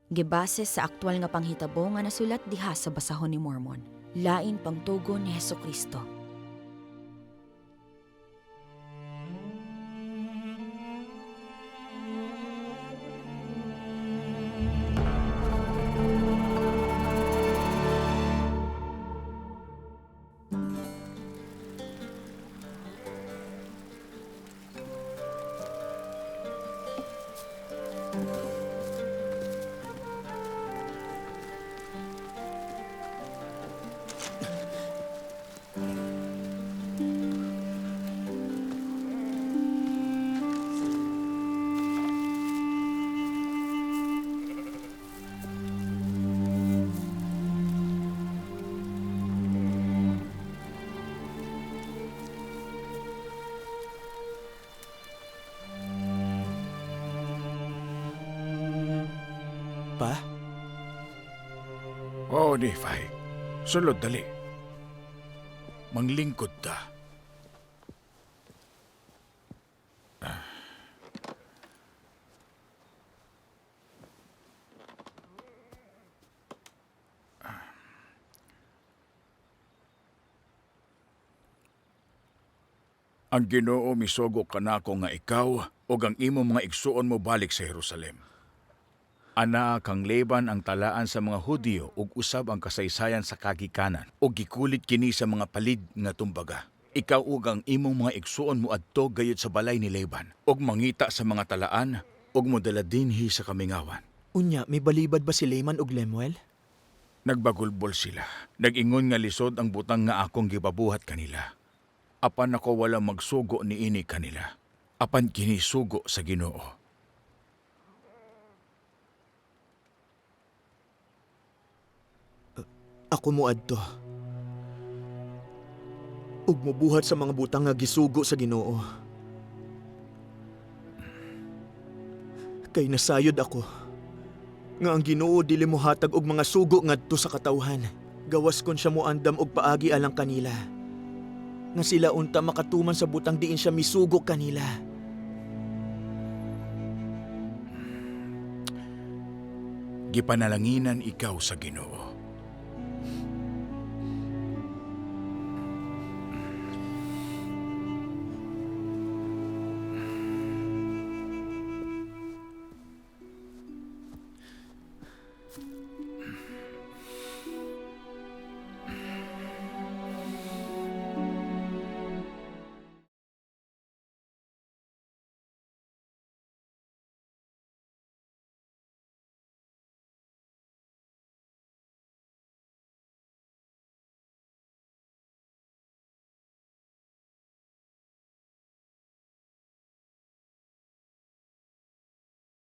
Gibase sa aktual nga panghitabo nga nasulat diha sa basahon ni Mormon. Lain pangtugon ni Hesukristo. Pa? Oo, Nephi. Sulod, dali. Manglingkod ta. Ang Ginoo misugo kanako nga ikaw ug ang imong mga igsuon mo balik sa Jerusalem. Anaa kang Laban ang talaan sa mga Hudyo ug usab ang kasaysayan sa kagikanan ug gikulit kini sa mga palid nga tumbaga. Ikaw ug ang imong mga igsuon mo adto gayud sa balay ni Laban ug mangita sa mga talaan ug modala dinhi sa kamingawan. Unya, may balibad ba si Layman og Lemuel? Nagbagulbol sila. Nag-ingon nga lisod ang butang nga akong gibabuhat kanila. Apan ako wala magsugo niini kanila. Apan kini sugo sa Ginoo. Ako mo adto. Ug mobuhat sa mga butang nga gisugo sa Ginoo. Kay nasayod ako nga ang Ginoo dili mohatag og mga sugo ngadto sa katawhan. Gawas kon siya moandam og paagi alang kanila. Nga sila unta makatuman sa butang diin siya misugo kanila. Gipanalanginan ikaw sa Ginoo.